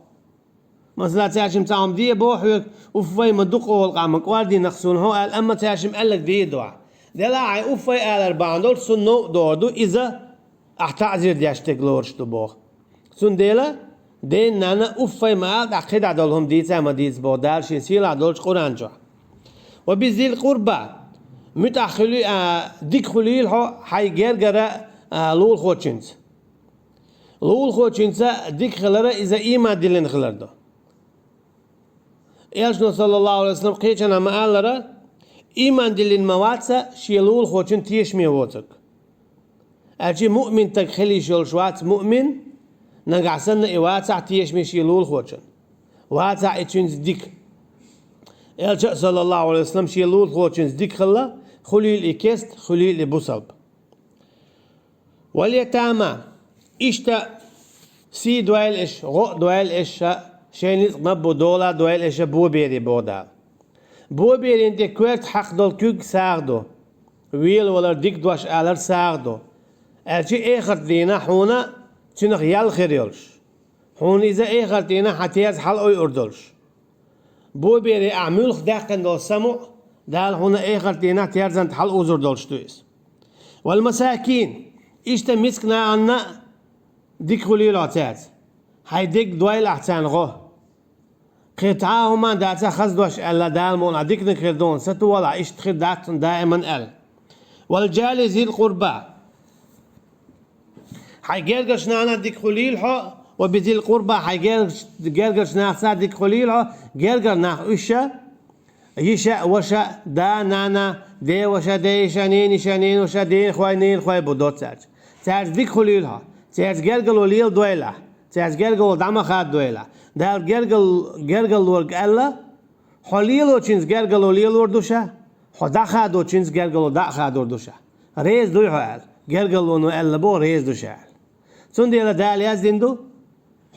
Масала, цаьршимма цхьа хӀума де боху хьоьга, уффай ма ду къола къа, ма кӀордийна-кх суна хьо аьлла, амма цаьршимма аьлларг дийр ду ахь. Делахь хьайн уффай алар бахьана долуш, цунна новкъа догӀур ду, иза ахь таӀзир деш дерг лоруш ду боху. Цундела ден-нанна уффай ма ала, тӀаккха кхидӀа долу хӀума дийца а ма дийца боху Дала Шен сийлахь долчу Къуръан чохь. وبذي القربى, муьтӀахь хуьлий, а, дика хуьлийла хьо хьайн гергара, а, лулахочуьнца. Лулахочуьнца дика хилар иза ийман диллина хилар ду. Элчано, саллаллаху Ӏалайхи ва саллам, кхечанхьа ма-аллара, ийман диллина ма вац шен лулахочунна тешаме воцург. Аьлча муъмин стаг хила йиш йолуш вац муъмин, нагахь санна и вацахь тешаме шен лулахочунна. Вацахь и цуьнца дика. Элча а, саллаллаху Ӏалайхи ва саллам, шен лулахочуьнца дика хилла, хуьлийла и кеста, хуьлийла и бусалба. واليتامى, иштта сий дойла аша, гӀо а дойла аша, шайн ницкъ ма-бу дола а дойла аша бобере, боху Дала. Боберина тӀе коьрта хьакха долу куьг сагӀа ду. Велавалар, дика дош алар сагӀа ду. Аьлча эхарт дийнахь хьуна цуьнах ял хир йолуш. Хьуна иза эхарт дийнахь хьан терза хьалаойур долуш. Бобере ахь муьлхха даьккхина долу самукъа Дала хьуна эхарт дийнахь терзанта хьалаузур долуш ду иза. والمساكين, иштта миска нахана а дика хуьлийла хьо цаьрца. Хьайн дерг дойла ахь царна гӀо. Кхин цхьа а хӀума дацахь, хаза дош аьлла, Дала мукъ лахь диканиг хир ду хьуна, сатувала, иштта хир дац хьуна даиман аьлла. والجار ذي القربى. Хьайн гергарчу нахана дика хуьлийла хьо, وبذي القربى, хьайн гергарчу, гергарчу нахаца дика хуьлийла хьо, гергара нах уьш а, йиша а, ваша а, да, нана, ден ваша, ден йиша, ненан йиша, ненан ваша, ден хой, ненан хой бу доццаьрца. Цаьрца дика хуьлийла хьо, цаьрца гергарло леладойла ахь, цаьрца гергарло дӀа ма хададойла ахь. Дала гергал-, гергарлорг аьлла, хьо лелочуьнца гергарло лелор ду ша, хьо дӀахадочуьнца гергарло дӀа а хадор ду ша. Реза дуй хьо аьлла. Гергарлоно аьлла боху, реза ду ша аьлла. Цундела Дала яздина ду,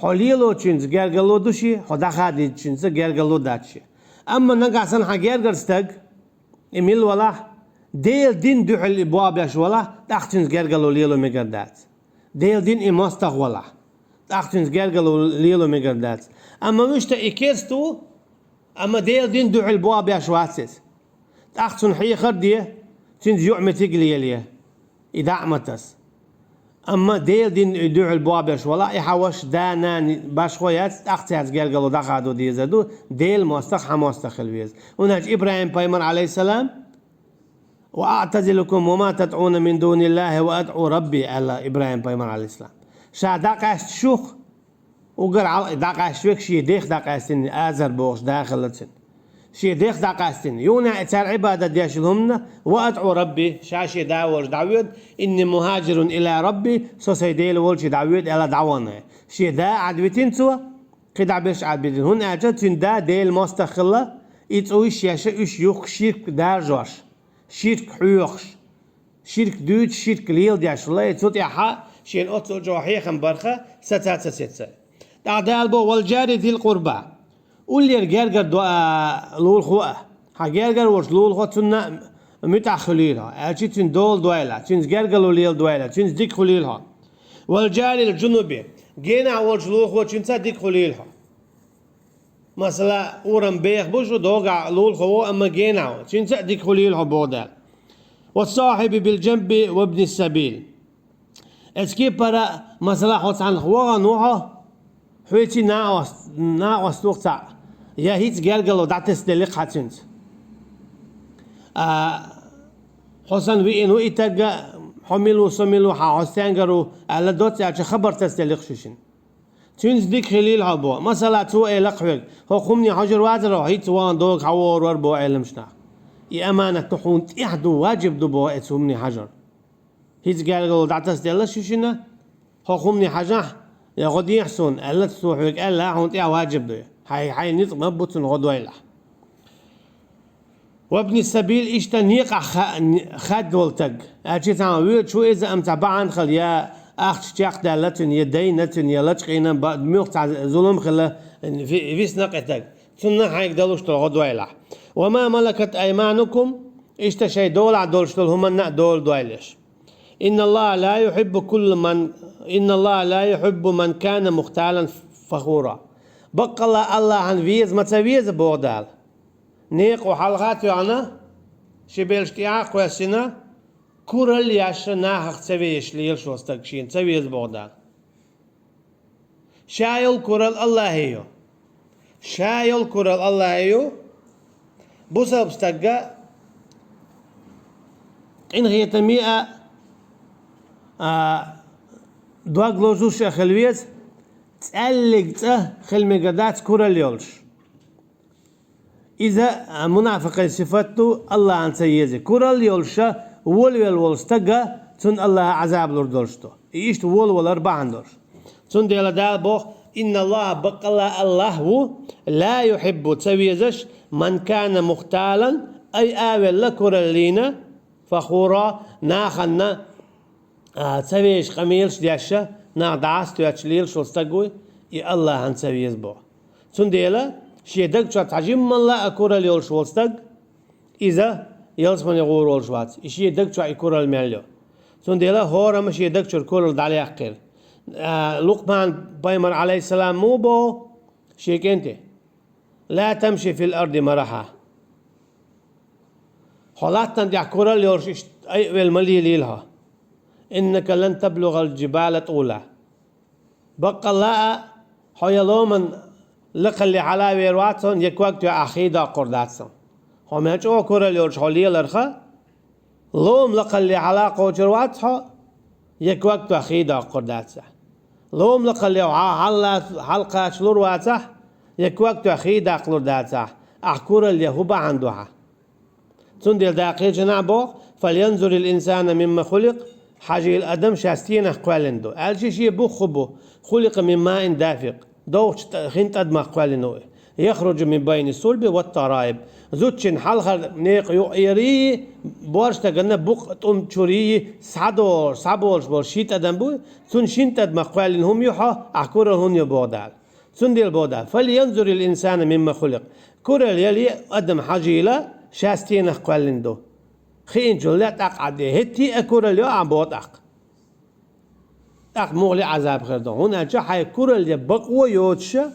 хьо лелочуьнца гергарло ду шен, хьо дӀахадийчуьнца гергарло дац шен. Амма нагахь санна хьан гергара стаг, и мила валахь, Делан дин дуьхьал и бобеш валахь, тӀаккха цуьнца гергарло лело мегар дац. Делан дин и мостагӀа валахь, тӀаккха цуьнца гергарло лело мегар дац. Амма вуьшта и керста ву, амма Делан дин дуьхьал бобеш вац иза. ТӀаккха цунна хьехар а де, цуьнца юкъаметтиг а лелае, и дӀа а ма таса. Амма Делан дин и дуьхьал бобеш валахь, и хьан ваша, да, нана, башхо яц, тӀаккха цаьрца гергарло дӀахадо дезар ду, Делан мостагӀа хьан мостагӀа хила веза. ХӀунда аьлча ИбрахӀим-пайхамар, Ӏалайхиссалам, «وأعتزلكم وما تدعون من دون الله وأدعو ربي», аьлла ИбрахӀим-пайхамар, Ӏалайхиссалам. Ша дӀакъаьста шух, уггар хьалха дӀакъаьста верг шен дех дӀакъаьстина, Азар бохуш да хилла цуьнан. Шен дех дӀакъаьстина. Юха а цара Ӏибадат деш йолу хӀуманна, «وأدعو ربي», ша шен да волчу дӀавоьду, «إني مهاجر إلى ربي», со сайн Дела волчу дӀавоьду аьлла дӀавахана. Шен да Ӏадвитина цо, кхидӀа берш Ӏадбитина. ХӀунда аьлча цуьнан да Делан мостагӀа хилла, и цӀу йиш еш, уьш юххе ширк даржош, ширк хьоьхуш, ширк дуьйцуш, ширк леладеш хилла, и цу тӀехь шена оццул чӀогӀа хьехам барх саца а ца сеца. ТӀаккха Дала боху: «والجار ذي القربى». Уллера гергара до-, а, лулахо а, хьан гергара волчу лулахо цунна муьтӀахь хуьлийла хьо, аьлча цуьнан дола дойла, цуьнца гергарло леладойла, цуьнца дика хуьлийла хьо. «والجار الجنب», генахь волчу лулахочуьнца дика хуьлийла хьо. Масала, урам беха бу шу, догахь лулахо ву, амма генахь ву, цуьнца а дика хуьлийла хьо, боху Дала. «والصاحب بالجنب وابن السبيل». Эцу кепара, масала, хьо цхьанхьа вахана ву хьо, хьоьций накъост-, накъост ву-кх цхьаъ. Я хӀинца гергарло дӀатасаделла хьа цуьнца. А, хьо санна виъна ву и таг, хьо мила ву, со мила ву, хьан хьо стенгара ву, аьлла доцца аьлча хабар тасаделла шу шинна. Цуьнца дика хилийла хьо бо. Масала, цо элла хьоьга, хӀокху хӀумане хьожур вацара хьо, хӀинца вахана догӀа хьан вогӀур вара бо Ӏеламнаха. И аманат хьуна тӀехь ду, ваджиб ду бо оцу хӀумане хьажар. ХӀинца гергарло дӀатасаделла шу шинна, хӀокху хӀумане хьажахь, я гӀо дехьа суна, аьлла цо хьоьга аьлла, хьуна тӀехь ваджиб ду. Хьайн, хьайн ницкъ ма бу цунна гӀо дойлахь. Вабни сабил, иштта некъахь ха-, хадда волу таг. Аьлча цхьа воьдуш ву иза, амма цхьа бахьана хила, я ахча чекхдаьлла цуьнан, я дайна цуьнан, я лачкъийна, ба-, муьлхха цхьа зулам хила, ви-, висна кхин таг. Цунна хьайга далуш долу гӀо дойлахь. Ва ма малакат айманукум, иштта шайн долахь долуш долу хӀуманна а дола дойлаш. Инна Аллаха ла юхиббу кулла ман, инна Аллаха ла юхиббу ман кана мухталан фахура. Баккъалла Аллахьан веза ма ца веза боху Дала. Некъо хьалха а тоьхна, ши белш тӀехьа а кхоьссина, куралла еш, нахах ца везаш лелаш волу стаг шена ца веза боху Дала. Ша йолу куралла Аллахье ю. Ша йолу куралла Аллахье ю. Бусалба стагга къинхетаме а, а, дог лозуш а хила веза, цӀаьллиг цӀа хила мегар дац куралла йолуш. Иза, а, мунафикъийн сифат ду, Аллахьан ца еза. Куралла йолуша волавелла волу стага, цунна Аллаха Ӏазаб лур долуш ду. И иштта волавалар бахьана долуш. Цундела Дала боху: «Инна Аллаха, баккъалла Аллах ву, ла юхиббу, ца везаш, ман кана мухталан, ай авелла кураллина, фахура, наханна, а, ца везаш къамелаш деш, нах дӀасатоьттуш лелаш волу стаг вуй, и Аллахьан ца веза боху». Цундела шен даг чохь цхьа жиммалла а куралла йолуш волу стаг, иза ялсамане гӀур волуш вац, и шен даг чохь и куралла мел йо. Цундела хӀорамма шен даг чуьра куралла дӀалаьккхира. А, Лукъман пайхамар, алейхиссалам, муха боху шен кӀенте: «Ла тамши фил арди мараха». Хьо латтана тӀехь куралла йолуш иштта айавелла ма лелийла хьо. «Иннака лан таблугъал джибала тӀула». Баккъалла а, хьо я ломан лакхалле хьала а вер вац хьуна, я ког тоьхна хи доккхур дац хьуна. Хьо мел чӀогӀа куралла йолуш хьо леларха, лома лакхалле хьала а кхочур вац хьо, я ког тоьхна хи доккхур дац ахь. Лома лакхалле хьо хьал-, хьалакхачалур вацахь, я ког тоьхна хи даккхалур дацахь, ахь куралла ян хӀун бахьана ду хьан? Цундела Дала кхечанхьа а боху: «Фалянзурил инсана мимма хуликъ», хьажийла адам ша стенах кхоьллина ду. Аьлча шен бух хӀун бу: «Хуликъа мин маин дафикъ», довхачу тӀа-, хин тӀадамах кхоьллина ву и. «Яхруджу мин байни сульби ват тараиб». Зудчун хьалхара некъа юкъарий, борша стаганна букъа тӀум чурий, схьадо-, схьаболуш болу ши тӀадам бу, цунна шин тӀадамах кхоьллина хӀума ю хьо, ахь куралла хӀунда йо боху Дала. Цундела боху Дала: «Фалянзурил инсана мимма хуликъ». Куралла яле, адам хьажийла, ша стенах кхоьллина ду. Хиъначул а тӀаккха Ӏадде, хӀетте а куралла йо ахь боху тӀаккха. ТӀаккха муххале Ӏазаб хир ду. ХӀунда аьлча хьайн куралла ян бакъо йоцуша,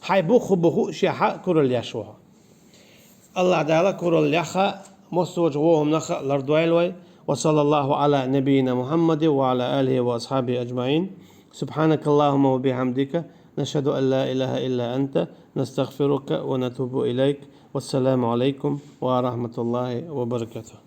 хьайн бух хӀун бу хууш, шен хьа куралла еш ву хьо. Аллах Дала куралла яхха, массочу вон хӀуманах а лардойла вай. Ва саллаллаху Ӏала набийина Мухьаммадин ва Ӏала алихи ва асхьабихи аджмаин. Субхьанакаллахумма ва бихьамдика, нашхаду ан ла илаха илла анта, настагфирука ва натубу илайк. Вассаламу Ӏалайкум ва рахматуллахи ва баракатух.